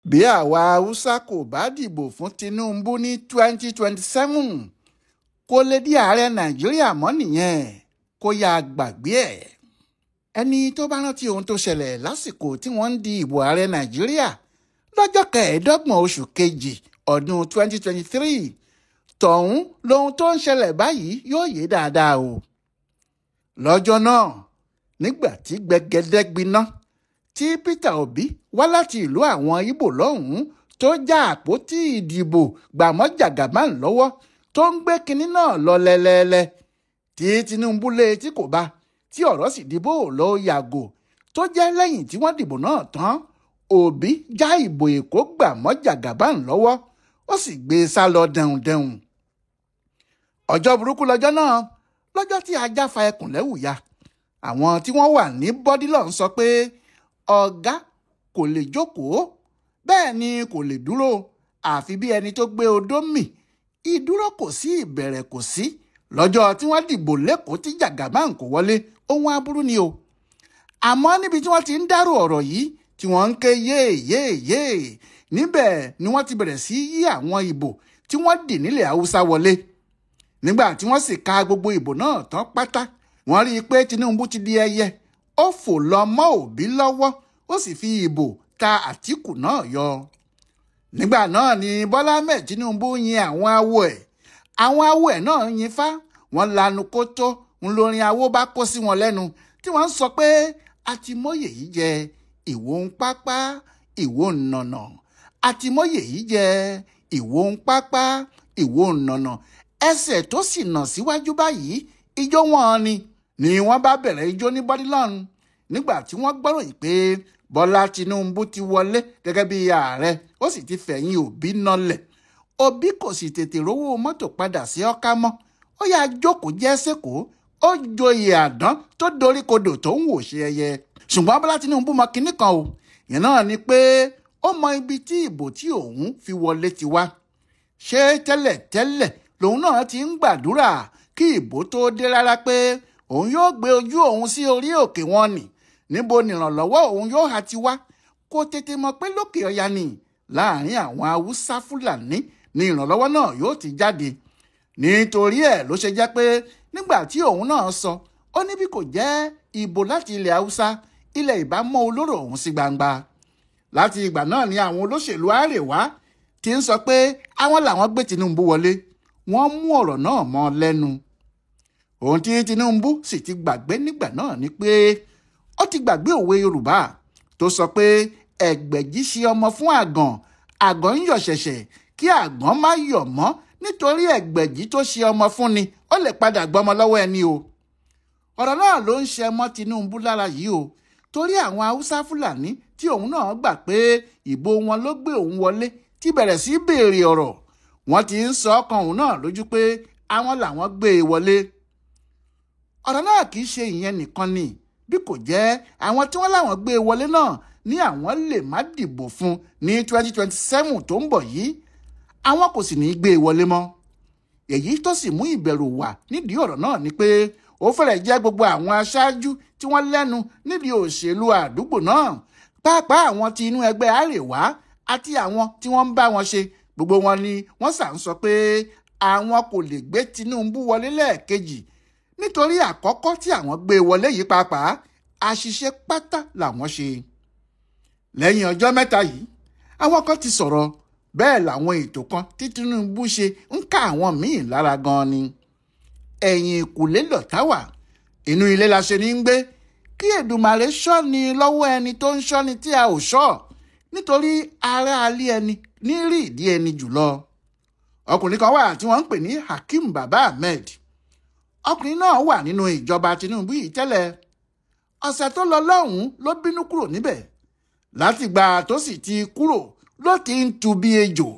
Bí àwa Haúsá kò bá dìbò fún Tinubu ní 2027, kó lè di ààrẹ Nàìjíríà mọ́ nìyẹn, kó yáa gbàgbé ẹ̀. Ẹni tó bá rántí ohun tó ṣẹlẹ̀ lásìkò tí wọ́n ń di ìbò ààrẹ Nàìjíríà lọ́jọ́ 25 oṣù kejì ọdún 2023, tọ̀hún lohun tó ń ṣẹlẹ̀ báyìí yóò yé dáadáa o. Lọ́jọ́ náà, nígbà tí gbẹgẹdẹ gbiná, tí Peter Obi wá láti ìlú àwọn Ìgbò lọ́hùn-ún tó já àpótí ìdìbò gbàmọ́ Jagaban lọ́wọ́ tó ń gbé kinní náà lọ lẹ́lẹ́lẹ́, tí Tinubu lé tí kò bá, tí ọ̀rọ̀ sì dìbò lọ yàgò, tó jẹ́ lẹ́yìn tí wọ́n dìbò náà tán, Obi já ìbò Èkó gbàmọ́ Jagaban lọ́wọ́, ó sì gbé e sá lọ dẹ̀hùndẹ̀hùn. Ọjọ́ burúkú lọ́jọ́ náà, lọ́jọ́ tí ajá fa ẹkùn lẹ́wù ya. Àwọn tí wọ́n wà ní Bọ́dílọ̀ ń sọ pé ọ̀gá kò lè jókòó, bẹ́ẹ̀ ni kò lè dúró, àfi bí ẹni tó gbé odó mì. Ìdúró kò sí, ìbẹ̀rẹ̀ kò sí. Lọ́jọ́ tí wọ́n dìbò lẹ́kọ̀ọ́ tí Jagaban kò wọlé, ohun aburú ni o. Àmọ́ níbi tí wọ́n ti ń dárò ọ̀rọ̀ yìí, tí wọ́n ń ké yéè yéè yéè, níbẹ̀ ni wọ́n ti bẹ̀rẹ̀ sí yí àwọn ìbò tí wọ́n dì nílẹ̀ Haúsá wọlé. Nígbà tí wọ́n sì ka gbogbo ìbò náà tán pátá, wọ́n rí i pé Tinubu ti di ẹyẹ, ó fò lọ mọ́ Òbí lọ́wọ́, ó sì fi ìbò ta Àtíkù náà yọ. Nígbà náà ni Bọ́lá Ahmed Tinubu yin àwọn awo ẹ̀. Àwọn awo ẹ̀ náà yin fá, wọ́n lanu kó tó, ń lórin awo bá kó sí wọn lẹ́nu, tí wọ́n ń sọ pé àtìmọ́yè yìí jẹ ìwò ń pápá, ìwò ń nànà. Àtìmọ́yè yìí jẹ ìwò ń pápá, ìwò ń nànà. Ẹsẹ̀ tó sì nà síwájú báyìí, ijó wọn ni. Ni wọ́n bá bẹ̀rẹ̀ ijó ní Bọ́dílọ́n nígbà tí wọ́n gbọ́ròyìn pé Bọ́lá Tinubu ti wọlé gẹ́gẹ́ bí ààrẹ, ó sì ti fẹ̀yìn Òbí nọlẹ̀. Òbí kò sì tètè rówó mọ́tò padà sí Ọ́ká mọ́, ó yá jókòó jẹ́ sẹ́kọ̀ọ́, ó joyè àdán tó doríkodò tó ń wò ṣe ẹyẹ. Ṣùgbọ́n Bọ́lá Tinubu mọ kinní kan o, ìyẹn náà ni pé ó mọ ibi tí ìbò tí òun fi wọlé ti wá. Ṣé tẹ́lẹ̀ tẹ́lẹ̀ lòun náà ti ń gbàdúrà kí ìbò tó dé rárá pé òun yóò gbé ojú òun sí orí òkè wọn nì, níbo nìrànlọ́wọ́ òun yóò ha ti wá? Kó tètè mọ̀ pé lókè ọya ni, láàrin àwọn Haúsá Fúlàní ni ìrànlọ́wọ́ náà yóò ti jáde. Nítorí ẹ̀ ló ṣe jẹ́ pé nígbà tí òun náà sọ, ó ní bí kò jẹ́ ìbò láti ilẹ̀ Haúsá, ilẹ̀ ìbá mọ́ olóró òun sí gbangba. Láti ìgbà náà ni àwọn olóṣèlú Àrèwá ti ń sọ pé àwọn làwọn gbé Tinubu wọlé. Wọ́n mú ọ̀rọ̀ náà mọ́ lẹ́nu. Ohun tí Tinubu sì ti gbàgbé nígbà náà ni pé ó ti gbàgbé òwe Yorùbá tó sọ pé ẹgbẹ̀jì ṣe ọmọ fún àgàn, àgàn ń yọ̀ ṣẹ̀ṣẹ̀ kí àgàn má yọ̀ mọ́, nítorí ẹgbẹ̀jì tó ṣe ọmọ fún ni ó lè padà gbọmọ lọ́wọ́ ẹni o. Ọ̀rọ̀ náà ló ń ṣe mọ́ Tinubu lára yìí o, torí àwọn Haúsá Fúlàní tí òun náà gbà pé ìbò wọn ló gbé òun wọlé ti bẹ̀rẹ̀ sí béèrè ọ̀rọ̀. Wọ́n ti ń sọ ọkàn òun náà lójú pé àwọn làwọn gbé e wọlé. Ọ̀rọ̀ náà kì í ṣe ìyẹn nìkan ni, bí kò jẹ́ àwọn tí wọ́n láwọn gbé e wọlé náà ní àwọn lè má dìbò fún ní 2027 tó ń bọ̀ yìí, àwọn kò sì ní í gbé e wọlé mọ́. Èyí tó sì mú ìbẹ̀rù wà nídìí ọ̀rọ̀ náà ni pé ó fẹ́rẹ̀ jẹ́ gbogbo àwọn aṣáájú tí wọ́n lẹ́nu nídìí òṣèlú àdúgbò náà, pàápàá àwọn tí inú ẹgbẹ́ Àrèwá àti àwọn tí wọ́n ń bá wọn ṣe, gbogbo wọn ni wọ́n sà ń sọ pé àwọn kò lè gbé Tinubu wọlé lẹ́ẹ̀kejì, nítorí àkọ́kọ́ tí àwọn gbé wọlé yìí pàápàá àṣìṣe pátá làwọn ṣe. Lẹ́yìn ọjọ́ mẹ́ta yìí, àwọn kan ti sọ̀rọ̀, bẹ́ẹ̀ làwọn ètò kan tí Tinubu ṣe ń ká àwọn míì lára gan-an ni. Ẹ̀yìn ìkùlé lọ̀tá wà, inú ilé la ṣe ní ń gbé, kí Èdùmàrè ṣọ́ ni lọ́wọ́ ẹni tó ń ṣọ́ni tí a ò ṣọ́, nítorí ará alé ẹni ní rí ìdí ẹni jùlọ. Ọkùnrin kan wà tí wọ́n ń pè ní Hakeem Baba Ahmed. Ọkùnrin náà wà nínú ìjọba Tinubu yìí tẹ́lẹ̀. Ọ̀sẹ̀ tó lọ lọ́hùn-ún ló bínú kúrò níbẹ̀. Látìgbà tó sì ti kúrò ló ti ń tu bí ejò.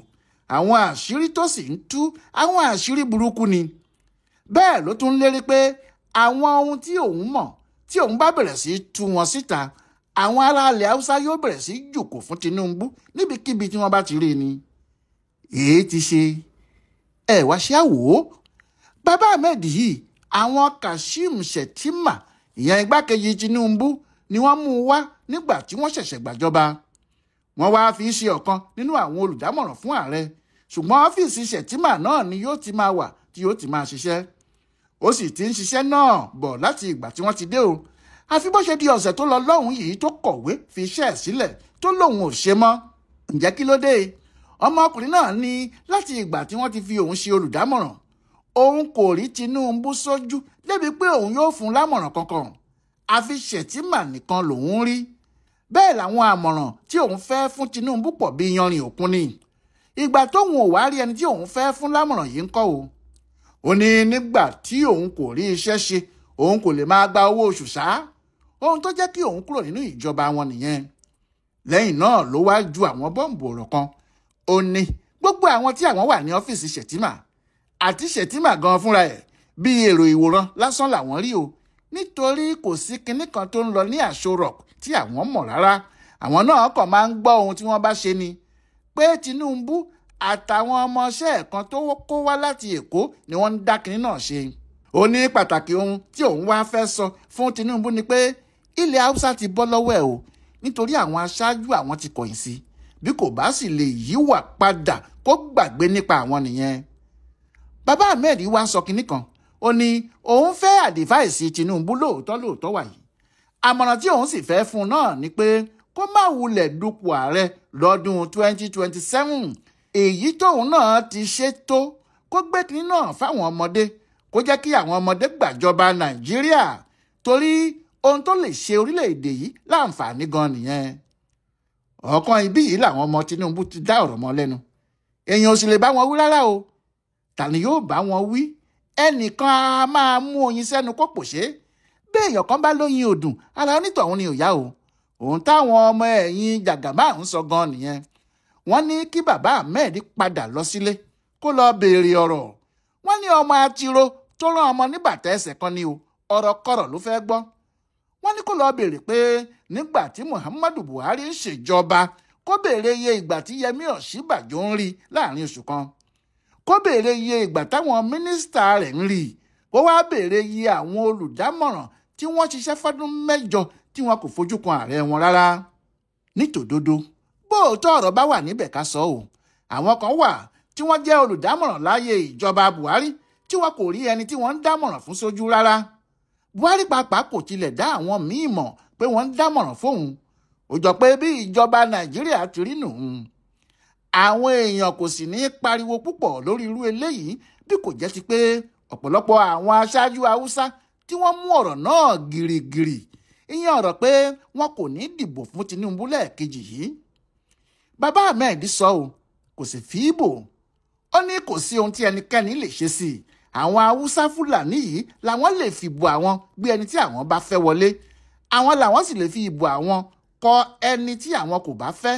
Àwọn àṣírí tó sì ń tú, àwọn àṣírí burúkú ni. Bẹ́ẹ̀ ló tún lérí pé àwọn ohun tí òun mọ̀ tí òun bá bẹ̀rẹ̀ sí tú wọn síta, àwọn ará ilẹ̀ Haúsá yóò bẹ̀rẹ̀ sí jòkó fún Tinubu níbikíbi tí wọ́n bá ti rí ni. Èé ti ṣe. Ẹ wá ṣe àwò. Bàbá Ahmed yìí, àwọn Kashim Shettima, ìyẹn igbákejì Tinubu, ni wọ́n mú un wá nígbà tí wọ́n ṣẹ̀ṣẹ̀ gbàjọba. Wọ́n wá fi ṣe ọ̀kan nínú àwọn olùdámọ̀ràn fún ààrẹ, ṣùgbọ́n ọ́fíìsì Shettima náà ni yóò ti máa wà tí yóò ti máa ṣiṣẹ́. Ó sì ti ń ṣiṣẹ́ náà bọ̀ láti ìgbà tí wọ́n ti dé o. Àfi bó ṣe di ọ̀sẹ̀ tó lọ lọ́hùn yìí tó kọ̀wé fi iṣẹ́ ẹ̀ sílẹ̀ tó lóun ò ṣe mọ́. Ǹjẹ́ kí ló dé? Ọmọkùnrin náà ní láti ìgbà tí wọ́n ti fi òun ṣe olùdámọ̀ràn, òun kò rí Tinubu sójú débi pé òun yóò fún lámọ̀ràn kankan. Àfi Shettima nìkan lòun rí. Bẹ́ẹ̀ làwọn àmọ̀ràn tí òun fẹ́ fún Tinubu pọ̀ bí yanrìn òkun ni. Ìgbà tóun ò wá rí ẹni tí òun fẹ́ fún lámọ̀ràn yìí ń kọ́ o. Ó ní nígbà tí òun kò rí iṣẹ́ ṣe, òun kò lè máa gba owó oṣù ṣá. Ohun tó jẹ́ kí òun kúrò nínú ìjọba wọn nìyẹn. Lẹ́yìn náà ló wá ju àwọn bọ́ǹbù ọ̀rọ̀ kan. Ó ní gbogbo àwọn tí àwọn wà ní ọ́fíìsì Shettima àti Shettima gan fúnra ẹ̀ bí èrò ìwòran lásán làwọn rí o, nítorí kò sí kinní kan tó ń lọ ní Aso Rock tí àwọn mọ̀ rárá. Àwọn náà kàn máa ń gbọ́ ohun tí wọ́n bá ṣe ni, pé Tinubu àtàwọn ọmọọṣẹ́ kan tó kó wá láti Èkó ni wọ́n ń dá kinní náà ṣe. Ó ní pàtàkì ohun tí òun wá fẹ́ sọ fún Tinubu ni pé ilẹ̀ Haúsá ti bọ́ lọ́wọ́ ẹ̀ o, nítorí àwọn aṣáájú àwọn ti kọ̀yìn sí, bí kò bá sì lè yíwà padà kó gbàgbé nípa àwọn nìyẹn. Bàbá Ahmed wá sọ kinní kan. Ó ní òun fẹ́ àdìfáìsì Tinubu lóòótọ́ lóòótọ́ wà yìí. Àmọ̀ràn tí òun sì fẹ́ fún un náà ni pé kó má wulẹ̀ dupò ààrẹ lọ́dún 2027. Èyí tóun náà ti ṣe tó, kó gbé kinní náà fáwọn ọmọdé, kó jẹ́ kí àwọn ọmọdé gbàjọba Nàìjíríà, torí ohun tó lè ṣe orílẹ̀-èdè yìí láǹfààní gan nìyẹn. Ọ̀kan ibí yìí làwọn ọmọ Tinubu ti dá ọ̀rọ̀ mọ́ lẹ́nu. Èèyàn ò sì lè bá wọn wí rárá o. Ta ni yóò bá wọn wí? Ẹnìkan á máa mú oyin sẹ́nu kó pòṣé. Bí èèyàn kan bá lóyin òdùn, ara onítọ̀hún ni ò yá o. Òun táwọn ọmọ ẹ̀yìn Jàgàbá ń sọ gan nìyẹn. Wọ́n ní kí bàbá Ahmed padà lọ sílé kó lọ béèrè ọ̀rọ̀. Wọ́n ní ọmọ atiro tó rán ọmọ ní bàtà ẹsẹ̀ kan ni o, ọ̀rọ̀ kọ̀rọ̀ ló fẹ́ gbọ́. Wọ́n ní kó lọ béèrè pé nígbà tí Muhammadu Buhari ń ṣèjọba, kó béèrè iye ìgbà tí Yẹmí Ọ̀ṣínbàjò ń rí láàrin oṣù kan, kó béèrè iye ìgbà táwọn mínísítà rẹ̀ ń rí, kó wá béèrè iye àwọn olùdámọ̀ràn tí wọ́n ṣiṣẹ́ fọ́dún 8 tí wọn kò fojú kan ààrẹ wọn rárá. Nítòdodo, bóòótọ́ ọ̀rọ̀ bá wà níbẹ̀ ká sọ o, àwọn kan wà tí wọ́n jẹ́ olùdámọ̀ràn láyé ìjọba Buhari tí wọn kò rí ẹni tí wọ́n ń dámọ̀ràn fún sójú rárá. Buhari pàápàá kò tilẹ̀ dá àwọn míì mọ̀ pé wọ́n ń dámọ̀ràn fóun. Ó jọ pé bí ìjọba Nàìjíríà ti rí nùhun. Àwọn èèyàn kò sì ní pariwo púpọ̀ lórí irú eléyìí bí kò jẹ́ ti pé ọ̀pọ̀lọpọ̀ àwọn aṣáájú Haúsá tí wọ́n mú ọ̀rọ̀ náà gìrìgìrì, ìyẹn ọ̀rọ̀ pé wọn kò ní dìbò fún Tinubu lẹ́ẹ̀kejì yìí. Bàbá Ahmed sọ o, kò sì fi í bò. Ó ní kò sí ohun tí ẹnikẹ́ni lè ṣe sí i. Àwọn Haúsá Fúlàní yìí làwọn lè fìbò àwọn gbé ẹni tí àwọn bá fẹ́ wọlé. Àwọn làwọn sì lè fi ìbò àwọn kọ ẹni tí àwọn kò bá fẹ́.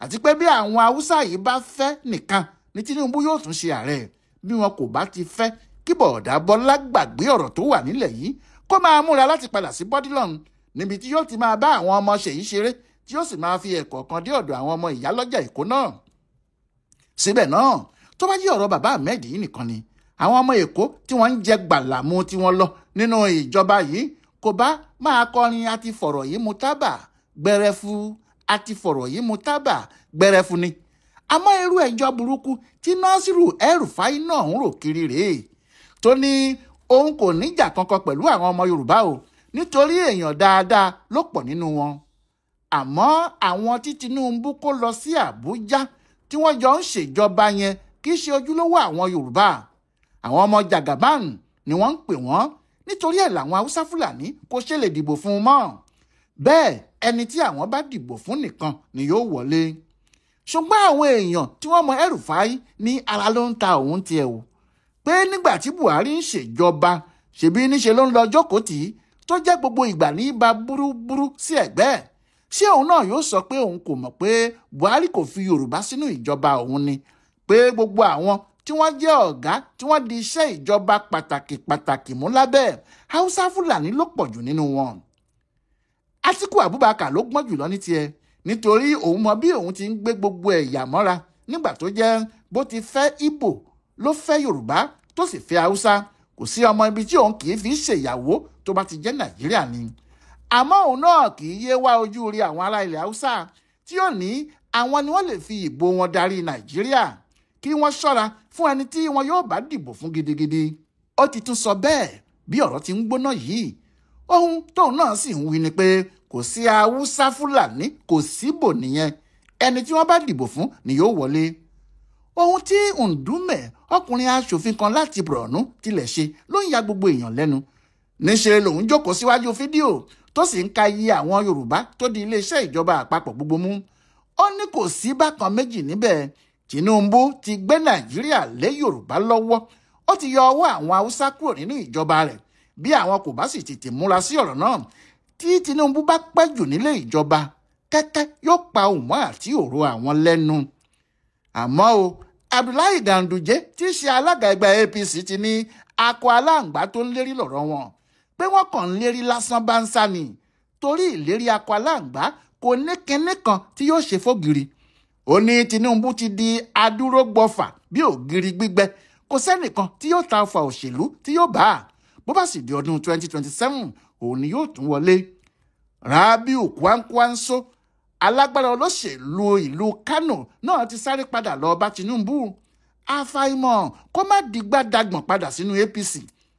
Àti pé bí àwọn Haúsá yìí bá fẹ́ nìkan ní Tinubu yóò tún ṣe ààrẹ. Bí wọn kò bá ti fẹ́ kí Bọ̀dá Bọ́lá gbàgbé ọ̀rọ̀ tó wà nílẹ̀ yìí, kó máa múra láti padà sí Bọ́dílọ́n níbi tí yóò ti máa bá àwọn ọmọ Ṣèyí ṣeré, tí yóò sì máa fi ẹ̀kọ́ kan dé ọ̀dọ̀ àwọn ọmọ ìyálọ́jà Èkó náà. Síbẹ̀ náà, tó bá jẹ́ ọ̀rọ̀ bàbá Ahmed yìí nìkan ni, àwọn ọmọ Èkó tí wọ́n ń jẹ gbàlàmú tí wọ́n lọ nínú ìjọba yìí kò bá máa kọrin àti fọ̀rọ̀ yìí mu tábà gbẹrẹfu, àti fọ̀rọ̀ yìí mu tábà gbẹrẹfu ni. Àmọ́ irú ẹjọ́ burúkú tí Nasiru El-Rufai náà ń rò kiri rèé, tó ní òun kò níjà kankan pẹ̀lú àwọn ọmọ Yorùbá o, nítorí èèyàn dáadáa ló pọ̀ nínú wọn. Àmọ́ àwọn tí Tinubu kó lọ sí Àbújá tí wọ́n jọ ń ṣèjọba yẹn kì í ṣe ojúlówó àwọn Yorùbá. Àwọn ọmọ Jagaban ni wọ́n ń pè wọ́n, nítorí ẹ̀ làwọn Haúsá Fúlàní kò ṣe lè dìbò fún un mọ́. Bẹ́ẹ̀ ẹni tí àwọn bá dìbò fún nìkan ni yóò wọlé. Ṣùgbọ́n àwọn èèyàn tí wọ́n mọ El-Rufai ní ara ló ń ta òun tiẹ̀ o, pé nígbà tí Buhari ń ṣèjọba ṣèbí níṣe ló ń lọ jókòó tì í, tó jẹ́ gbogbo ìgbà ní bá búrúburú sí ẹ̀gbẹ́ ẹ̀. Ṣé òun náà yóò sọ pé òun kò mọ̀ pé Buhari kò fi Yorùbá sínú ìjọba òun ni, pé gbogbo àwọn tí wọ́n jẹ́ ọ̀gá tí wọ́n di iṣẹ́ ìjọba pàtàkì pàtàkì mú lábẹ́ Haúsá Fúlàní ló pọ̀ jù nínú wọn. Atiku Abubakar ló gbọ́n jùlọ ní tiẹ̀, nítorí òun mọ bí òun ti ń gbé gbogbo ẹ̀yà mọ́ra nígbà tó jẹ́ bó ti fẹ́ Ìgbò ló fẹ́ Yorùbá tó sì fẹ́ Haúsá. Kò sí ọmọ ibi tí òun kì í fi ṣèyàwó tó bá ti jẹ́ Nàìjíríà ni. Àmọ́ òun náà kì í yé wá ojú rí àwọn ará ilẹ̀ Haúsá tí ó ní Àwọn ni wọ́n lè fi ìbò wọn darí Nàìjíríà, kí wọ́n ṣọ́ra fún ẹni tí wọn yóò bá dìbò fún gidigidi. Ó ti tún sọ bẹ́ẹ̀ bí ọ̀rọ̀ ti ń gbóná yìí. Ohun tóun náà sì ń wí ni pé kò sí Haúsá Fúlàní, kò síbò nìyẹn, ẹni tí wọ́n bá dìbò fún ni yóò wọlé. Ohun tí Ndume, ọkùnrin aṣòfin kan láti Borno, tilẹ̀ ṣe ló ń ya gbogbo èèyàn lẹ́nu. Níṣe lòun jókòó síwájú fídíò tó sì ń ka iye àwọn Yorùbá tó di iléeṣẹ́ ìjọba àpapọ̀ gbogbo mú. Ó ní kò sí bákan méjì níbẹ̀, Tinubu ti gbé Nàìjíríà lé Yorùbá lọ́wọ́, ó ti yọ ọwọ́ àwọn Haúsá kúrò nínú ìjọba rẹ̀. Bí àwọn kò bá sì tètè múra sí ọ̀rọ̀ náà, tí Tinubu bá pẹ́ jù nílé ìjọba, kẹ́kẹ́ yóò pa òmọ́ àti òru àwọn lẹ́nu. Àmọ́ o, Abdullahi Ganduje tí í ṣe alága ẹgbẹ́ APC ti ní akọ aláǹgbá tó ń lérí lọ̀rọ̀ wọn, pé wọ́n kàn ń lérí lásán bá ń sá ni, torí ìlérí akọ aláǹgbá kò ní kinní kan tí yóò ṣe fógiri. Ó ní Tinubu ti di adúrógbọfà bí ògiri gbígbẹ, kò sẹ́nìkan tí yóò ta ọfà òṣèlú tí yóò bá a. Bó bá sì di ọdún 2027, òun ni yóò tún wọlé. Rabiu Kwankwanso, alágbára olóṣèlú ìlú Kano náà ti sáré padà lọ bá Tinubu. Àfàìmọ̀ kó má dìgbà dagbọ̀n padà sínú APC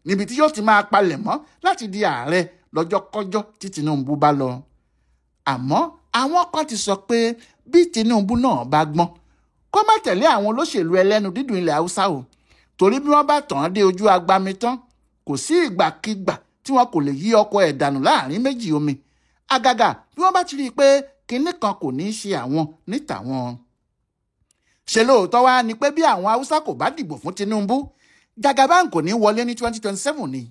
níbi tí yóò ti máa palẹ̀ mọ́ láti di ààrẹ lọ́jọ́kọ́jọ́ tí Tinubu bá lọ. Àmọ́ àwọn kan ti sọ pé bí Tinubu náà bá gbọ́n, kó má tẹ̀lé àwọn olóṣèlú ẹlẹ́nu dídùn ilẹ̀ Haúsá o, torí bí wọ́n bá tàn án dé ojú agbami tán, kò sí ìgbàkigbà tí wọn kò lè yí ọkọ̀ ẹ̀ dànù láàrin méjì omi. Àgàgà bí wọ́n bá ti rí i pé kinní kan kò ní í ṣe àwọn ní tàwọn. Ṣe lóòótọ́ wá ni pé bí àwọn Haúsá kò bá dìbò fún Tinubu, Jagaban kò ní wọlé ní 2027 ni.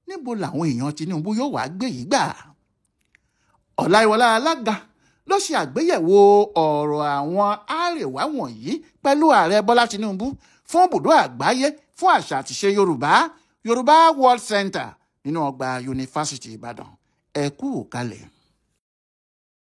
Níbo làwọn èèyàn Tinubu yóò wá gbé yìí gbà? Ọláìwọlá Alága ló ṣe àgbéyẹ̀wò ọ̀rọ̀ àwọn Àrèwá wọ̀nyí pẹ̀lú ààrẹ Bọ́lá Tinubu fún ibùdó àgbáyé fún àṣà àtìṣe Yorùbá, Yorùbá World Center nínú ọgbà Yunifásítì Ìbàdàn. Ẹ kú kalẹ̀.